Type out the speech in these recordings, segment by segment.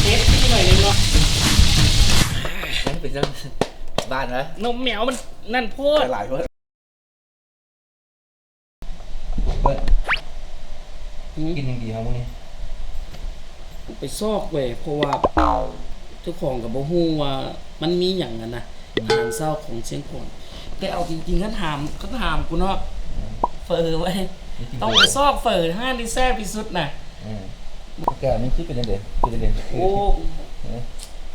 ເຮັດໜ້ອຍໜຶ່ງເນາະ. ເປັນຈັ່ງບ້ານນະ ນົມແມວມັນນັ້ນໂພດ ຫຼາຍໂພດ. ເບິ່ງ ຫືມ ກິນຫຍັງດີເຮົາມື້ນີ້? ໄປຊອກເວີຍ ເພາະວ່າເຈົ້າຂອງກໍບໍ່ຮູ້ວ່າມັນມີຫຍັງຫັ້ນນະ ອືມ ອາຫານເຊົ້າຂອງຊຽງຂວາງ. ແຕ່ເອົາຈິງໆ ຄັນຖາມ ຄັນຖາມກູເນາະ ເຝີເວີຍ ຕ້ອງໄປຊອກເຝີຮ້ານທີ່ແຊບທີ່ສຸດນະ. ອືມ ອາກາດມັນຄືເປັນຈັ່ງໃດ? ເປັນຈັ່ງໃດ? ໂອ້ ເອີ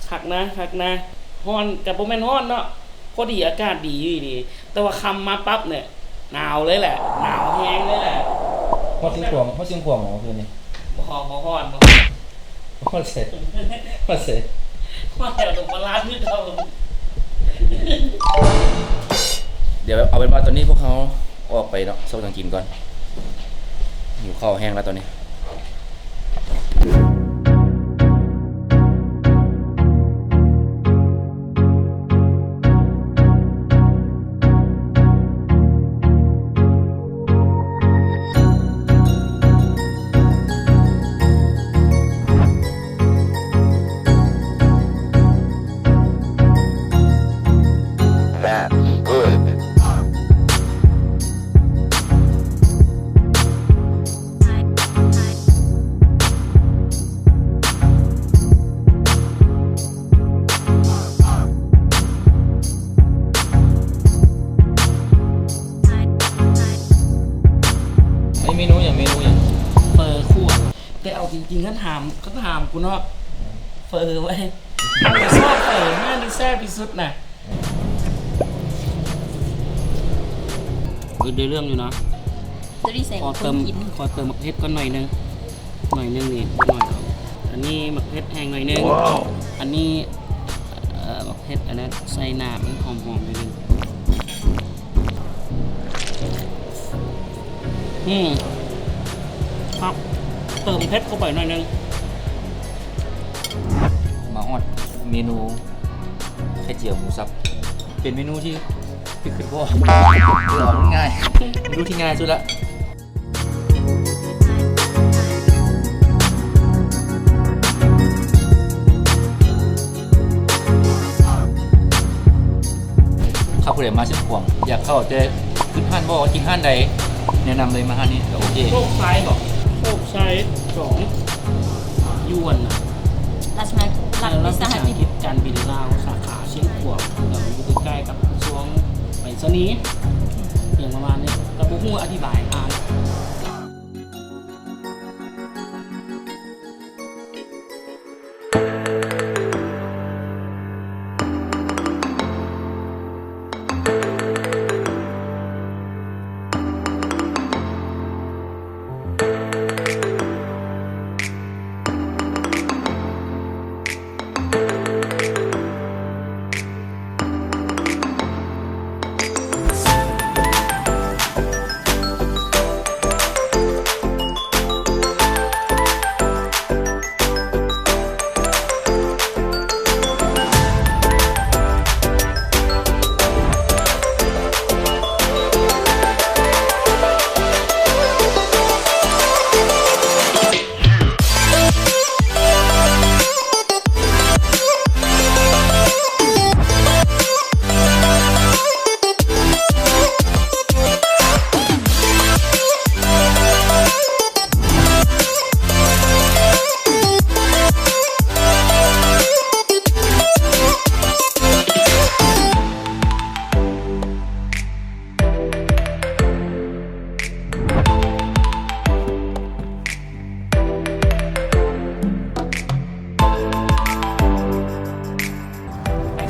ຄັກນະ ຄັກນະ. ຮ້ອນກໍບໍ່ແມ່ນຮ້ອນເນາະ ພໍດີ ອາກາດດີຢູ່ດີ ແຕ່ວ່າຄ່ຳມາປັບນີ້ ໜາວເລີຍແຫຼະ ໜາວແຮງເລີຍແຫຼະ. ຮອດຊຽງຂວາງ ຮອດຊຽງຂວາງບໍ່ຄືນນີ້? ບໍ່ ບໍ່ຮອດ ບໍ່ຮອດ. ຮອດໃສ? ຮອດໃສ? ຮອດແຖວດົງປະລາດຄືເກົ່າ. ດຽວເອົາເປັນວ່າຕອນນີ້ພວກເຮົາອອກໄປເນາະ ຊອກຫຍັງກິນກ່ອນ ຫິວເຂົ້າແຮງແລ້ວຕອນນີ້. That's good. ອັນນີ້ເມນູຫຍັງ? ເມນູຫຍັງ? ເຝີຂົ້ວ. ແຕ່ເອົາຈິງໆ ຄັນຖາມ ຄັນຖາມກູເນາະ ເຝີເວີຍ ຕ້ອງໄປຊອກເຝີຮ້ານທີ່ແຊບທີ່ສຸດນະ. ເອີ ໄດ້ເລື່ອງຢູ່ນະ. ຕົວນີ້ໃສ່ ຂໍເຕີມ ຄົນກິນ ຂໍເຕີມໝາກເຜັດກ່ອນໜ້ອຍໜຶ່ງ ໜ້ອຍໜຶ່ງນີ້ ບໍ່ໜ້ອຍດອກ. ອັນນີ້ໝາກເຜັດແຫ້ງໜ້ອຍໜຶ່ງ. ອັນນີ້ ເອີ ໝາກເຜັດອັນນັ້ນ ໃສ່ນ້ຳມັນຫອມໆ ໜ້ອຍໜຶ່ງ. ອືມ ຄັກ ເຕີມເຜັດເຂົ້າໄປໜ້ອຍໜຶ່ງ. ມາຮອດເມນູ ໄຂ່ຈຽວໝູສັບ ເປັນເມນູທີ່ ທີ່ຄິດບໍ່ອອກ ເອີ ເອົາງ່າຍ ເມນູທີ່ງ່າຍສຸດລະ. ຖ້າຜູ້ໃດມາຊຽງຂວາງ ຢາກເຂົ້າແຕ່ຄິດຮ້ານບໍ່ ກິນຮ້ານໃດ ແນະນຳເລີຍ ມາຮ້ານນີ້ກໍໂອເຄ. ໂຊກໄຊບໍ? ໂຊກໄຊສອງ ຢູ່ອັນນະ ລັດວິສາຫະກິດ ລັດວິສາຫະກິດການບິນລາວ ສາຂາຊຽງຂວາງ ຢູ່ໃກ້ໆກັບກະຊວງໄປສະນີ ຫຍັງປະມານນີ້ ກໍບໍ່ຮູ້ອະທິບາຍອ່ານ.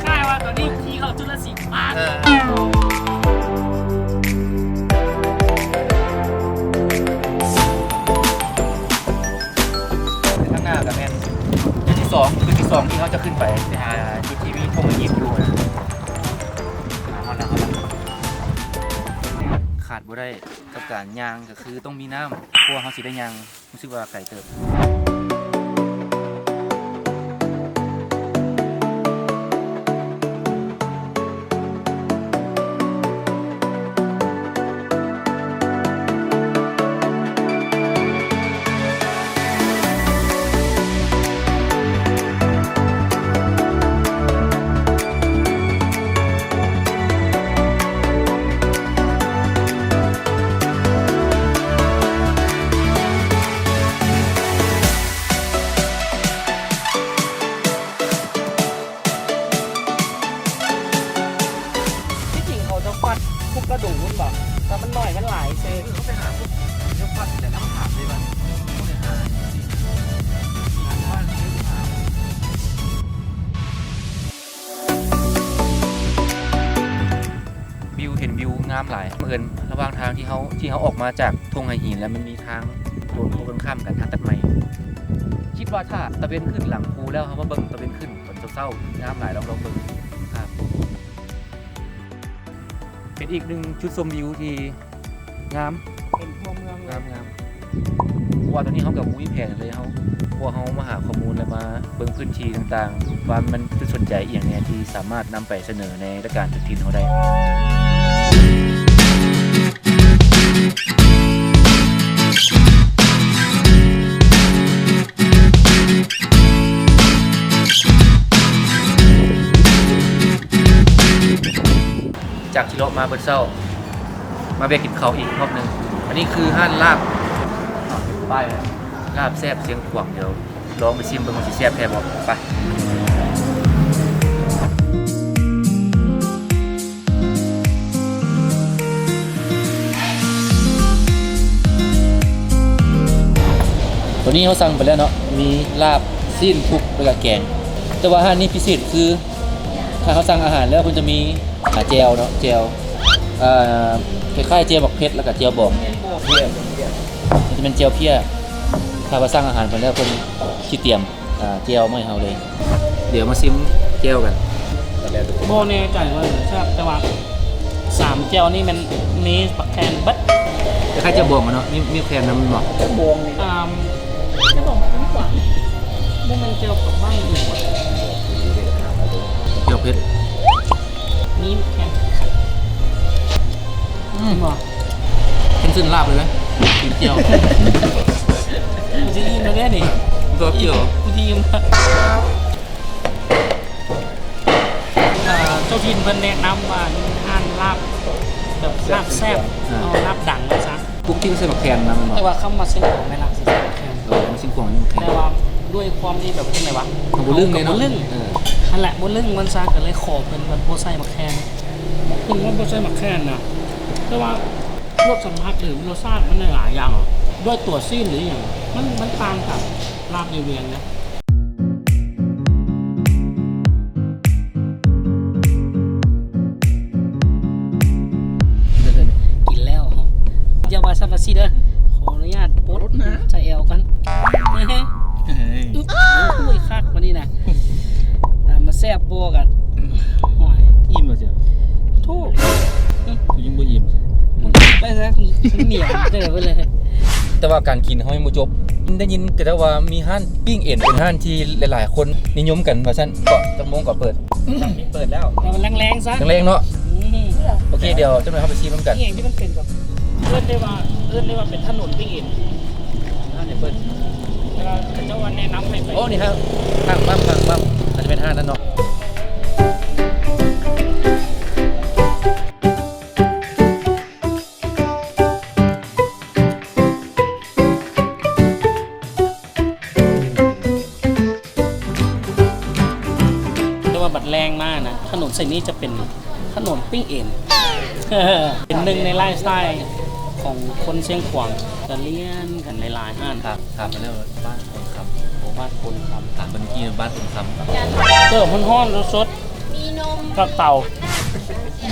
ຄ້າຍໆວ່າຕອນນີ້ຂີ່ເຂົ້າຈຸລະສິກປາກ. ເອີ ທາງໜ້າກໍແມ່ນຈຸດທີສອງ ຈຸດທີສອງທີ່ເຮົາຈະຂຶ້ນໄປ ໄປຫາຈຸດທີ່ມີທົ່ງອີຢິບຢູ່ນະ. ມາຮອດແລ້ວ ຮອດແລ້ວ. ຂາດບໍ່ໄດ້ກັບການຍ່າງກໍຄືຕ້ອງມີນ້ຳ ເພາະວ່າເຮົາຊິໄດ້ຍ່າງ ຮູ້ສຶກວ່າໄກເຕີບ. ງາມຫຼາຍ. ບັງເອີນລະຫວ່າງທາງທີ່ເຮົາ ທີ່ເຮົາອອກມາຈາກທົ່ງໄຫຫີນ ແລ້ວມັນມີທາງໂດນ ໂດນຂ້າມກັນ ທາງຕັດໄມ້. ຄິດວ່າຖ້າຕາເວັນຂຶ້ນຫຼັງພູແລ້ວ ເຮົາມາເບິ່ງຕາເວັນຂຶ້ນຕອນເຊົ້າໆ ງາມຫຼາຍ. ລອງ ລອງເບິ່ງ ອ່າ ເປັນອີກໜຶ່ງຈຸດຊົມວິວທີ່ງາມ ເປັນທົ່ວເມືອງເລີຍ ງາມໆ. ເພາະວ່າຕອນນີ້ເຮົາກໍບໍ່ມີແຜນເລີຍ ເຮົາ ເພາະວ່າເຮົາມາຫາຂໍ້ມູນ ແລະ ມາເບິ່ງພື້ນທີ່ຕ່າງໆ ວ່າມັນຈຸດສົນໃຈອີ່ຫຍັງແດ່ທີ່ສາມາດນຳໄປສະເໜີໃນລາຍການເຈົ້າຖິ່ນເຮົາໄດ້. ຈາກທີ່ເລາະມາເບິດເຊົ້າ ມາແວະກິນເຂົ້າອີກຮອບໜຶ່ງ. ອັນນີ້ຄືຮ້ານລາບ ປ້າຍລາບແຊບຊຽງຂວາງ. ດຽວລອງໄປຊິມເບິ່ງວ່າຊິແຊບແທ້ບໍ່. ໄປ. ຕອນນີ້ເຮົາສັ່ງໄປແລ້ວເນາະ ມີລາບ ຊີ້ນ ທຸບ ແລ້ວກະແກງ. ແຕ່ວ່າຮ້ານນີ້ພິເສດຄື ຖ້າເຮົາສັ່ງອາຫານແລ້ວ ເພິ່ນຈະມີ ອ່າ ແຈ່ວເນາະ ແຈ່ວ ເອີ ຄ້າຍໆ ແຈ່ວໝາກເຜັດ ແລ້ວກະແຈ່ວບອງ. ມັນຈະແມ່ນແຈ່ວເພ້ຍ. ຖ້າວ່າສັ່ງອາຫານເພິ່ນແລ້ວ ເພິ່ນຊິຕຽມ ອ່າ ແຈ່ວມາໃຫ້ເຮົາເລີຍ. ດຽວມາຊິມແຈ່ວກັນ. ບໍ່ແນ່ໃຈວ່າແຊບ ແຕ່ວ່າສາມແຈ່ວນີ້ແມ່ນມີໝາກແຄນເບິດ. ຄ້າຍໆ ແຈ່ວບອງເນາະ ມີ ມີແຄນນຳແມ່ນບໍ່? ແຈ່ວບອງນີ້ ອ່າ ແຈ່ວບອງຊຽງຂວາງ ບໍ່ແມ່ນແຈ່ວປາກບັ້ງອີກຫວາ? ແຈ່ວເຜັດ ມີແຄນ. ອືມ ເຫັນບໍ່? ເປັນເສັ້ນລາບເລີຍເດ້ ກິນແຈ່ວ. ກູຊິອີ່ມແລ້ວເດ້ນີ້ ບໍ່ກ່ຽວ ກູຊິອີ່ມ. ເອີ ເຈົ້າຖິ່ນເພິ່ນແນະນຳວ່າມີຮ້ານລາບ ແບບລາບແຊບ ເອົາລາບດັງວ່າຊະ. ປຸກກິນໃສ່ໝາກແຄນນຳແມ່ນບໍ່? ແຕ່ວ່າຄຳວ່າຊຽງຂວາງແມ່ນລາບຊິໃສ່ໝາກແຄນ. ເອີ ຊຽງຂວາງມີໝາກແຄນ. ແຕ່ວ່າດ້ວຍຄວາມທີ່ແບບຈັ່ງໃດວະ ເຮົາບໍ່ລຶ້ງເດ້ເນາະ. ເຮົາກໍບໍ່ລຶ້ງ. ເອີ ຫັ້ນແຫຼະ ບໍ່ລຶ້ງມັນຊະ ກໍເລີຍຂໍເພິ່ນແບບບໍ່ໃສ່ໝາກແຄນ. ເພິ່ນວ່າບໍ່ໃສ່ໝາກແຄນນະ ແຕ່ວ່າ ລວມສຳຜັດ ຫຼື ລົດຊາດມັນຫຼາຍໆຢ່າງ ດ້ວຍຕົວຊີ້ນ ຫຼື ອີ່ຫຍັງ ມັນ ມັນຕ່າງກັບລາບຢູ່ວຽງເດ້. ກິນແລ້ວ ຢ່າວ່າຊັ້ນວ່າຊີ້ເດີ ຂໍອະນຸຍາດປົດໃສ່ແອວກ່ອນ. ເຮີ້ຍ ໂອ້ຍ ຄັກບາດນີ້ນະ. ຖາມວ່າແຊບບໍ່ກະ ໂອ້ຍ ອີ່ມແລ້ວເຈົ້າ. ໂທ້ ກູຍັງບໍ່ອີ່ມ. ມຶງໄປຊະ ໜຽວເຕີບໄປເລີຍ. ແຕ່ວ່າການກິນເຮົາຍັງບໍ່ຈົບ. ໄດ້ຍິນກະແຕ່ວ່າມີຮ້ານປີ້ງເອັນ ເປັນຮ້ານທີ່ຫຼາຍໆຄົນນິຍົມກັນວ່າຊັ້ນ. ເກາະຈັກໂມງກໍເປີດ? ເປີດແລ້ວ ແຕ່ວ່າແລງໆຊະ ແລງໆເນາະ. ອືມ ໂອເຄ ດຽວຈັກໜ່ອຍເຮົາໄປຊີມນຳກັນ. ອີ່ຫຍັງທີ່ມັນເປັນແບບ ເອີ້ນໄດ້ວ່າ ເອີ້ນໄດ້ວ່າເປັນຖະໜົນປີ້ງເອັນ. ຮ້ານນີ້ເປີດ ແຕ່ວ່າເຂົາເຈົ້າວ່າແນະນຳໃຫ້ໄປ ໂອ້ ນີ້ ທາງ ທາງປ້ຳ ທາງປ້ຳ ອາດຈະເປັນຮ້ານນັ້ນເນາະ. ແຕ່ວ່າບັດແລງມານະ ຖະໜົນເສັ້ນນີ້ຈະເປັນ ຖະໜົນປີ້ງເອັນ ເປັນໜຶ່ງໃນໄລຟ໌ສະໄຕລ໌ຂອງຄົນຊຽງຂວາງ ກະລຽນກັນຫຼາຍໆຮ້ານ. ຖາມ ຖາມໄປແລ້ວ ບ້ານໂພນຄຳ. ໂອ ບ້ານໂພນຄຳ. ຖາມເພິ່ນກີ້ ບ້ານໂພນຄຳ. ເກີບຮ້ອນໆ ສົດໆ ກັບເຕົາ.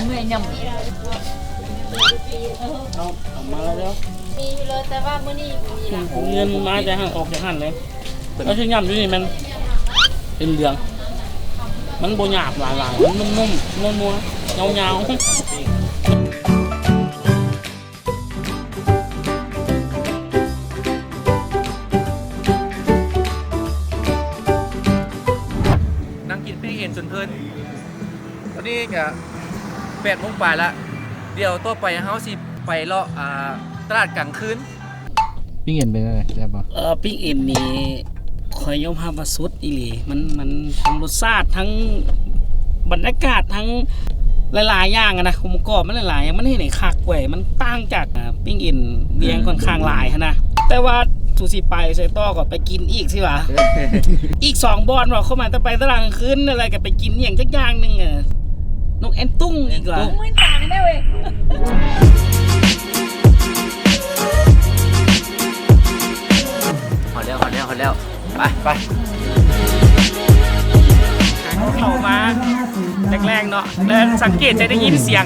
ເມື່ອຍຫຍ້ຳ ເອົາ ເອົາມາແລ້ວ. ມີຢູ່ເລີຍ ແຕ່ວ່າມື້ນີ້ບໍ່ມີລະ. ໂອ ເງິນມາແຕ່ຫັ້ນ ອອກຈາກຫັ້ນເລີຍ. ແລ້ວຊິຫຍ້ຳຢູ່ນີ້ແມ່ນເປັນເຫຼືອງ ມັນບໍ່ຫຍາບຫຼາຍໆ ມັນນຸ້ມໆ ນົວໆ ຍາວໆ. ນັ່ງກິນປີ້ງເອັນຈົນເພີນ. ຕອນນີ້ກະແປດໂມງປາຍລະ ດຽວຕໍ່ໄປເຮົາຊິໄປເລາະ ອ່າ ຕະຫຼາດກາງຄືນ. ປີ້ງເອັນເປັນຈັ່ງໃດ ແຊບບໍ່? ເອີ ປີ້ງເອັນນີ້ຂ້ອຍຍອມຮັບວ່າສຸດອີ່ຫຼີ. ມັນ ມັນທັງລົດຊາດ ທັງບັນຍາກາດ ທັງຫຼາຍໆຢ່າງຫັ້ນນະ ອົງປະກອບມັນຫຼາຍໆຢ່າງ ມັນເຮັດໃຫ້ຄັກເວີຍ. ມັນຕ່າງຈາກ ອ່າ ປີ້ງເອັນວຽງ ເອີ ຂ້ອນຂ້າງຫຼາຍຫັ້ນນະ. ແຕ່ວ່າສູຊິໄປໃສຕໍ່ ກໍໄປກິນອີກຊິຫວາ ອີກສອງບ່ອນຫວາ. ຄວາມໝາຍ ແຕ່ໄປຕະຫຼາດກາງຄືນ ແລ້ວກໍໄປກິນອີ່ຫຍັງຈັກຢ່າງໜຶ່ງ ນົກແອ່ນຕຸ້ງອີກຫວາ. ມື່ນຕາແນ່ເວີຍ. ຮອດແລ້ວ ຮອດແລ້ວ ຮອດແລ້ວ. ໄປ ໄປ. ເຂົ້າມາແລກໆເນາະ ແລ້ວສັງເກດຈະໄດ້ຍິນສຽງ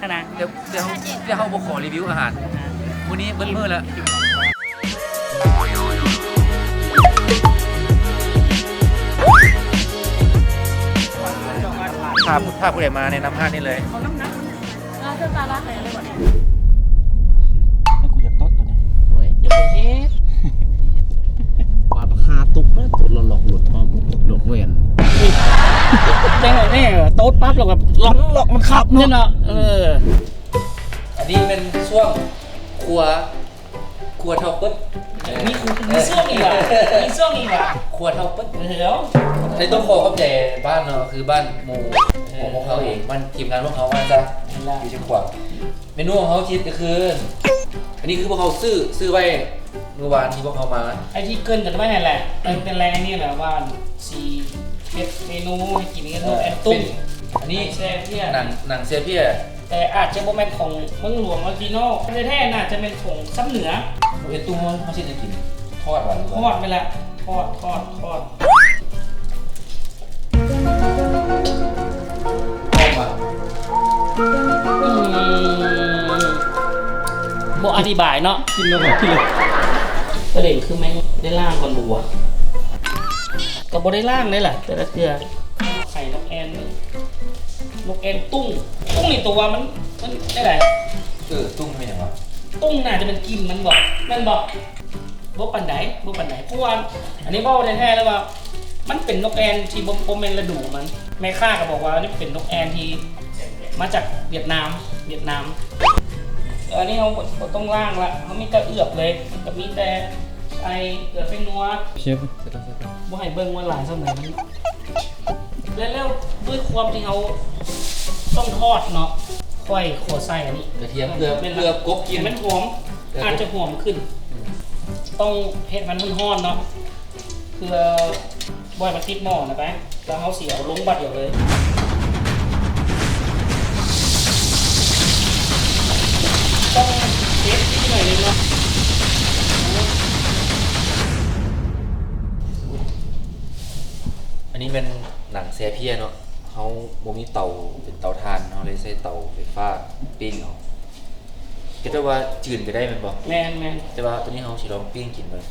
ຂະໜາດ ແຕ່ ແຕ່ເຮົາ ແຕ່ເຮົາບໍ່ຂໍຣີວິວອາຫານ ມື້ນີ້ເບິດມື້ແລ້ວ. ຖ້າ ຖ້າຜູ້ໃດມາແນະນຳຮ້ານນີ້ເລີຍ. ເອີ ເຈົ້າຕາລາກໃຫ້ເລີຍບໍ່ນີ້? ໃຫ້ກູຢາກໂຕດໂຕນີ້. ໂອ້ຍ ຢ່າໄປເຮັດ ບາດຄາຕຸບມາໂຕດຫຼອກໆ ໂຕດແວ່ນ ຈັ່ງໃດນີ້ ໂຕດປັບແລ້ວກໍລັອກໆ ມັນຄັບເນາະ. ເອີ ອັນນີ້ແມ່ນຊ່ວງຄົວ ຄົວເຖົ້າເປີດ. ມີ ມີຊ່ວງອີກວ່າ ມີຊ່ວງອີກວ່າ ຄົວເຖົ້າເປີດ. ເອີ ໃຫ້ຕ້ອງຂໍຂອບໃຈບ້ານເນາະ ຄືບ້ານໝູ່ຂອງພວກເຮົາເອງ ບ້ານທີມງານພວກເຮົາວ່າຊະ ຢູ່ຊຽງຂວາງ. ເມນູຂອງເຮົາທີ່ເຮັດກໍຄື ອັນນີ້ຄືພວກເຮົາຊື້ ຊື້ໄວ້ມື້ວານທີ່ພວກເຮົາມາ ໄອ້ທີ່ເກີ່ນກັນໄວ້ຫັ້ນແຫຼະ ເປັນແລງອັນນີ້ແຫຼະວ່າຊິເຮັດເມນູໃຫ້ກິນກັນ ເອີ ແອນຕຸ້ງ. ອັນນີ້ແຊເພຍ ໜັງ ໜັງແຊເພຍ ແຕ່ອາດຈະບໍ່ແມ່ນຂອງເມືອງຫຼວງ ອອຣິຈິນອລ ແທ້ໆ ໜ້າຈະແມ່ນຂອງຊຳເໜືອ. ເຮັດຕຸ້ງເຮົາ ເຮົາຊິໄດ້ກິນທອດຫວາ ທອດໄປລະ ທອດ ທອດ ທອດ. ອືມ ບໍ່ອະທິບາຍເນາະ ກິນແລ້ວກໍກິນເລີຍ. ປະເດັນຄືແມ່ງໄດ້ລ້າງກ່ອນບໍ່ວະ? ກໍບໍ່ໄດ້ລ້າງເດ້ລະ ແຕ່ລະເທື່ອ. ໄຂ່ນົກແອ່ນ ນົກແອ່ນຕຸ້ງ ຕຸ້ງນີ້ຕົວມັນ ມັນແນວໃດ? ເອີ ຕຸ້ງແມ່ນຫຍັງວະ? ຕຸ້ງໜ້າຈະເປັນກິ່ນມັນບໍ່ ແມ່ນບໍ່? ບໍ່ປານໃດ ບໍ່ປານໃດ ເພາະວ່າອັນນີ້ເວົ້າແທ້ໆເລີຍວ່າ ມັນເປັນນົກແອ່ນທີ່ບໍ່ ບໍ່ແມ່ນລະດູມັນ. ແມ່ຄ້າກໍບອກວ່າ ອັນນີ້ເປັນນົກແອ່ນທີ່ມາຈາກຫວຽດນາມ ຫວຽດນາມ. ເອີ ອັນນີ້ເຮົາບໍ່ ບໍ່ຕ້ອງລ້າງລະ ເຮົາມີແຕ່ເອືອບເລີຍ ກໍມີແຕ່ ໄອ້ເກືອແປ້ງນົວ ເຊຟ ບໍ່ໃຫ້ເບິ່ງວ່າຫຼາຍສ່ຳໃດມັນ. ແລ້ວ ແລ້ວດ້ວຍຄວາມທີ່ເຮົາຕ້ອງທອດເນາະ ຂ້ອຍຂໍໃສ່ອັນນີ້ ກະທຽມ ເພື່ອ ແມ່ນລະ ເພື່ອກົບກິ່ນ ໃຫ້ມັນຫອມ ເອີ ອາດຈະຫອມຂຶ້ນ. ອືມ ຕ້ອງເຮັດໃຫ້ມັນຮ້ອນໆເນາະ ເພື່ອບໍ່ໃຫ້ມັນຕິດໝໍ້ນະໄປ. ແລ້ວເຮົາຊິເອົາລົງບາດດຽວເລີຍ ຕ້ອງເຊຟທີ່ໜ້ອຍໜຶ່ງເນາະ. ອັນນີ້ແມ່ນໜັງແຊເພຍເນາະ ເຮົາບໍ່ມີເຕົາເປັນເຕົາຖ່ານ ເຮົາເລີຍໃຊ້ເຕົາໄຟຟ້າປີ້ງເອົາ. ຄິດວ່າຈືນກໍໄດ້ແມ່ນບໍ່? ແມ່ນໆ ແຕ່ວ່າໂຕນີ້ເຮົາຊິລອງປີ້ງກິນເບິ່ງ.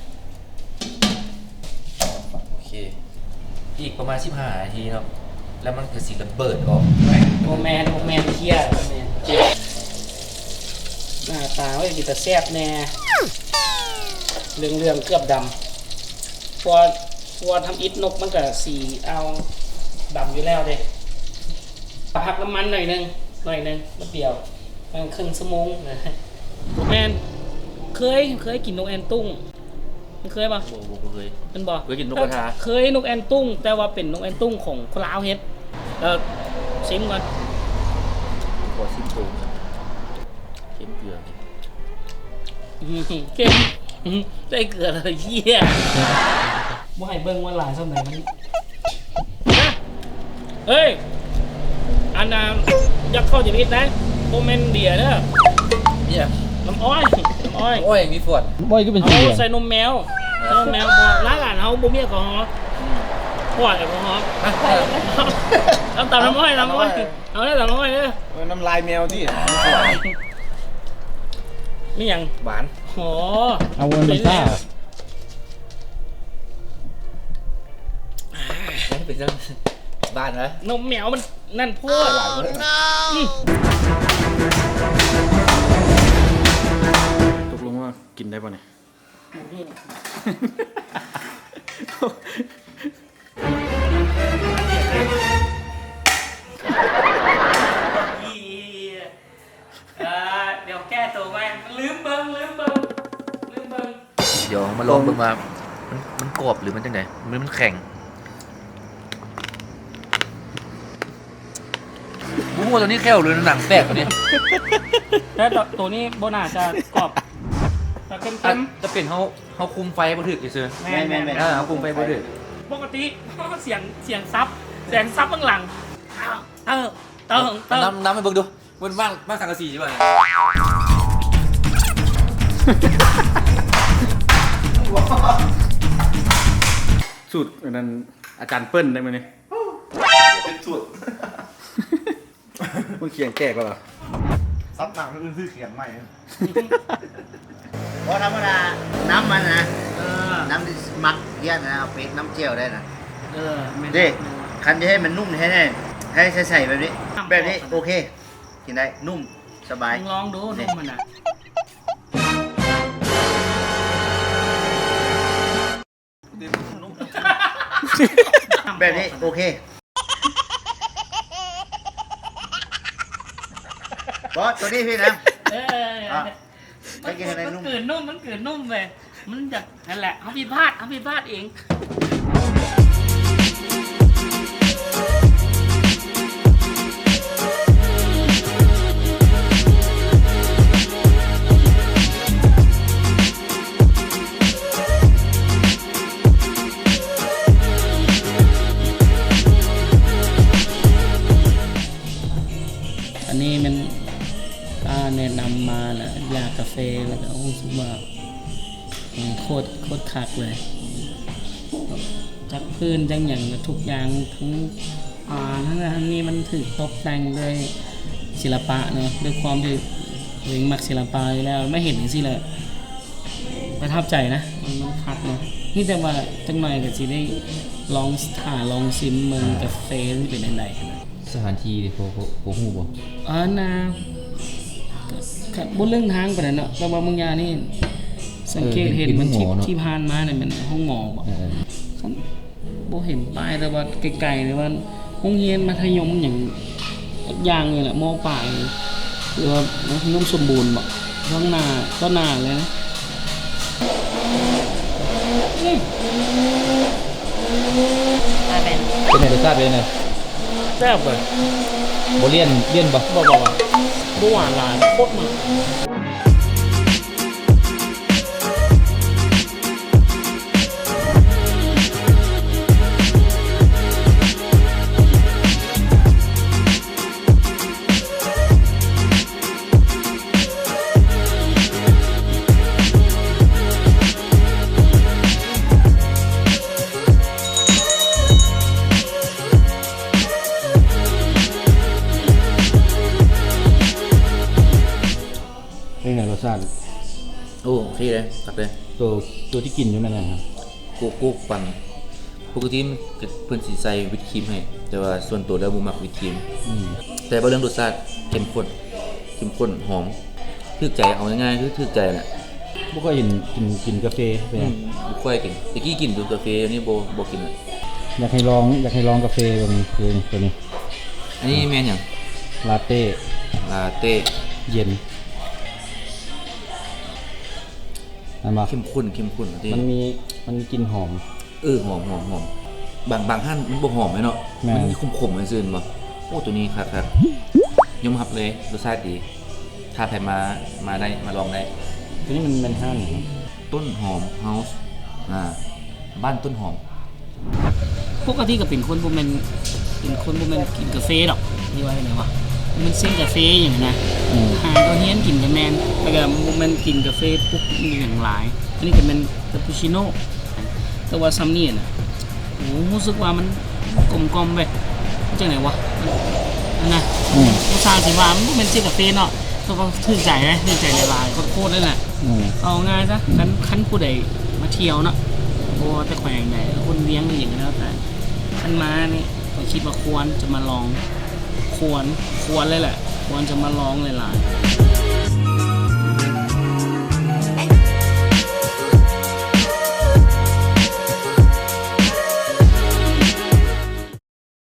ໂອເຄ ອີກປະມານສິບຫ້ານາທີເນາະ ແລ້ວມັນກໍຊິລະເບີດອອກ. ບໍ່ແມ່ນ ບໍ່ແມ່ນ ເຄຍ ບໍ່ແມ່ນ ເຄຍ. ໜ້າຕາມັນເປັນຕາແຊບແນ່ ເຫຼືອງໆ ເກືອບດຳ ເພາະວ່າ ເພາະວ່າທຳອິດນົກມັນກໍສີອາວດຳຢູ່ແລ້ວເດ້. ພັກນ້ຳມັນໜ້ອຍໜຶ່ງ ໜ້ອຍໜຶ່ງ ແປັບດຽວ ປະມານເຄິ່ງຊົ່ວໂມງນະ. ແມ່ນ ເຄີຍ ເຄີຍກິນນົກແອ່ນຕຸ້ງ. ເຄີຍບໍ່? ບໍ່ ບໍ່ເຄີຍ. ແມ່ນບໍ່? ເຄີຍກິນນົກກະທາ. ເຄີຍນົກແອ່ນຕຸ້ງ ແຕ່ວ່າເປັນນົກແອ່ນຕຸ້ງຂອງຄົນລາວເຮັດ. ເອີ ຊິມກ່ອນ. ຂໍຊິມໂຕ ເຄັມເກືອ. ອືມ ເຄັມ ໃສ່ເກືອແລ້ວ ເຢ້ຍ. ບໍ່ໃຫ້ເບິ່ງວ່າຫຼາຍສ່ຳໃດມັນ. ເອີຍ ອັນນ່າ ຢ່າເຂົ້າໃຈຜິດນະ ບໍ່ແມ່ນເບຍເດີ. ເບຍ ນ້ຳອ້ອຍ ນ້ຳອ້ອຍ ນ້ຳອ້ອຍມີຟວດ. ອ້ອຍຄືເປັນສີແດງ? ເອົາໃສ່ນົມແມວ ນ້ຳແມວ. ບໍ່ ຮ້ານເຮົາບໍ່ມີແອລກໍຮໍ. ອືມ ປອດແອລກໍຮໍ. ເອົາຕາມນ້ຳອ້ອຍ ນ້ຳອ້ອຍ ນ້ຳອ້ອຍ ເອົາເດີ ຕາມນ້ຳອ້ອຍເດີ. ເອີ ນ້ຳລາຍແມວຕິ. ມີຫຍັງ? ຫວານ. ໂຫ ເອົາເວີນມັນຊາ. ເປັນຫຍັງ? ເປັນຈັ່ງບ້ານວະ? ນົມແມວມັນນັ້ນໂພດ. ອືມ ຕົກລົງວ່າກິນໄດ້ບໍ່ນີ້? ເອີ ດຽວແກ້ໂຕໃໝ່. ລືມເບິ່ງ ລືມເບິ່ງ ລືມເບິ່ງ. ດຽວເຮົາມາລອງເບິ່ງວ່າ ມັນ ມັນກອບ ຫຼື ມັນຈັ່ງໃດ ມັນ ມັນແຂງ. ບໍ່ຮູ້ວ່າໂຕນີ້ແຂ້ວ ຫຼື ໜັງແຕກໂຕນີ້. ແຕ່ໂຕນີ້ບໍ່ໜ້າຈະກອບ ຈະເຄັມໆ. ອາດຈະເປັນເຮົາ ເຮົາຄຸມໄຟບໍ່ຖືກຊື່ໆ. ແມ່ນໆໆ. ເອີ ເຮົາຄຸມໄຟບໍ່ຖືກ. ປົກກະຕິເຮົາສຽງ ສຽງສັບ ສຽງສັບເບື້ອງຫຼັງ. ເຕີ ເຕີ ເຕີ ນຳ ນຳໃຫ້ເບິ່ງດູ. ມັນວາງ ວາງສັງກະສີຢູ່ບໍ່? ສູດອັນນັ້ນ ອາຈານເປີ້ນໄດ້ມື້ນີ້. ເປັນສູດ ມັນຂຽງແຕກແລ້ວຫວາ? ສັບໜັງອື່ນຊື້ຂຽງໃໝ່. ບໍ່ທຳມະດາ ນ້ຳມັນນະ. ເອີ ນ້ຳທີ່ມັກເຮັດນະ ເອົາໄປເຮັດນ້ຳແຈ່ວໄດ້ນະ. ເອີ ແມ່ນ ເດ້ ແມ່ນ. ຄັນຈະໃຫ້ມັນນຸ້ມແທ້ໆ ໃຫ້ໃສ່ໆແບບນີ້ ແບບນີ້ ໂອເຄ ກິນໄດ້ ນຸ້ມ ສະບາຍ. ລອງດູ ນຸ້ມມັນນະ. ແບບນີ້ ໂອເຄ ບໍ່ ໂຕນີ້ພີ່ນະ. ເອີ ມັນ ມັນກືນນຸ້ມ ມັນກືນນຸ້ມເວີຍ. ມັນຢາກ ນັ້ນແຫຼະ ເຮົາຜິດພາດ ເຮົາຜິດພາດເອງ. ອັນນີ້ແມ່ນປ້າແນະນຳມາ ແລະຢາກກາເຟ ແລ້ວກໍຮູ້ສຶກວ່າ ເອີ ໂຄດ ໂຄດຄັກເລີຍ. ຈັກພື້ນຈັກຫຍັງ ທຸກຢ່າງ ທັງ ອ່າ ທັງນັ້ນທັງນີ້ ມັນຖືກຕົບແຕ່ງດ້ວຍສິລະປະເນາະ. ດ້ວຍຄວາມທີ່ຕົວເອງມັກສິລະປະຢູ່ແລ້ວ ມາເຫັນຈັ່ງຊີ້ແລ້ວປະທັບໃຈນະ. ມັນ ມັນຄັກເນາະ. ມີແຕ່ວ່າຈັກໜ່ອຍກໍຊິໄດ້ລອງ ຖ້າລອງຊິມເບິ່ງກາເຟມັນເປັນຈັ່ງໃດນະ. ສະຖານທີ່ນີ້ ພໍ ພໍ ພໍຮູ້ບໍ່? ອ່າ ໜ້າ ກະ ກະບໍ່ເລິກທາງປານໃດເນາະ ແຕ່ວ່າບາງຢ່າງນີ້ ສັງເກດເຫັນ ເອີ ເປັນ ເປັນໂຮງໝໍເນາະ ທີ່ ທີ່ຜ່ານມານີ້ແມ່ນໂຮງໝໍບໍ່? ເອີ ຄັນບໍ່ເຫັນປ້າຍ ແຕ່ວ່າໄກໆ ແຕ່ວ່າໂຮງຮຽນມັດທະຍົມຫຍັງ ຈັກຢ່າງນີ້ແຫຼະ ມໍປາຍ ຫຼືວ່າມັດທະຍົມສົມບູນບໍ່? ທາງໜ້າ ຕໍ່ໜ້າເລີຍນະ. ອືມ ອາແມນ. ເປັນໄງ ລົດຊາດເປັນໄງ? ແຊບເວີຍ. ບໍ່ລຽນ ລຽນບໍ່? ບໍ່ ບໍ່ ບໍ່ ບໍ່ຫວານຫຼາຍ ໂຄດມັນ. ເປັນໄງ ລົດຊາດ? ໂອ້ ໂອເຄເລີຍ ຄັກເລີຍ. ໂຕ ໂຕທີ່ກິນຢູ່ນັ້ນນະ? ໂກໂກ້ປັ່ນ ປົກກະຕິເພິ່ນຊິໃສ່ວິບຄຣີມໃຫ້ ແຕ່ວ່າສ່ວນຕົວແລ້ວບໍ່ມັກວິບຄຣີມ. ອືມ ແຕ່ວ່າເລື່ອງລົດຊາດເຂັ້ມຂຸ້ນ ເຂັ້ມຂຸ້ນ ຫອມ ຖືກໃຈ ເອົາງ່າຍໆ ຄືຖືກໃຈແຫຼະ. ບໍ່ຄ່ອຍເຫັນກິນ ກິນກາເຟເປັນຫຍັງ? ອືມ ບໍ່ຄ່ອຍກິນ ແຕ່ກີ້ກິນຢູ່ກາເຟ ດຽວນີ້ບໍ່ ບໍ່ກິນລະ. ຢາກໃຫ້ລອງ ຢາກໃຫ້ລອງກາເຟເບິ່ງ ຄືໂຕນີ້. ອັນນີ້ແມ່ນຫຍັງ? ລາເຕ້ ລາເຕ້ ເຢັນ. ແມ່ນບໍ່? ເຂັ້ມຂຸ້ນ ເຂັ້ມຂຸ້ນ ມັນມີ ມັນມີກິ່ນຫອມ. ເອີ ຫອມ ຫອມ ຫອມ. ບາງ ບາງຮ້ານມັນບໍ່ຫອມເລີຍເນາະ. ແມ່ນ. ມັນມີຂົມໆ ຊື່ໆ ແມ່ນບໍ່? ໂອ້ ໂຕນີ້ຄັກໆ ຍອມຮັບເລີຍ ລົດຊາດດີ. ຖ້າໃຜມາ ມາໄດ້ ມາລອງໄດ້. ໂຕນີ້ມັນແມ່ນຮ້ານຫຍັງ? ຕົ້ນຫອມເຮົາສ໌ ອ່າ ບ້ານຕົ້ນຫອມ. ປົກກະຕິກໍເປັນຄົນບໍ່ແມ່ນ ເປັນຄົນບໍ່ແມ່ນກິນກາເຟດອກ ທີ່ວ່າຈັ່ງໃດວະ ບໍ່ແມ່ນເຊນກາເຟຫຍັງນະ. ອືມ. ຫາກໍຮຽນກິນກໍແມ່ນ ແຕ່ກໍບໍ່ແມ່ນກິນກາເຟປຸບອີຫຍັງຫຼາຍ. ອັນນີ້ກໍແມ່ນຄາປູຊິໂນ ແຕ່ວ່າຊ່ຳນີ້ນະ ໂອ້ ຮູ້ສຶກວ່າມັນກົມກ່ອມເວີຍ ຈັ່ງໃດວະ ອັນນະ. ອືມ. ຜູ້ຊາຍຊິວ່າມັນບໍ່ແມ່ນເຊນກາເຟເນາະ ແຕ່ວ່າຖືກໃຈເລີຍ ຖືກໃຈຫຼາຍໆ ໂຄດໆ ເລີຍນະ. ອືມ. ເອົາງ່າຍຊະ ຄັນ ຄັນຜູ້ໃດມາທ່ຽວເນາະ ບໍ່ວ່າແຕ່ແຂວງໃດ ຄົນວຽງອີ່ຫຍັງກໍແລ້ວແຕ່ ຄັນມານີ້ ຂ້ອຍຄິດວ່າຄວນຈະມາລອງ ຄວນ ຄວນເລີຍແຫຼະ ຄວນຈະມາລອງຫຼາຍໆ.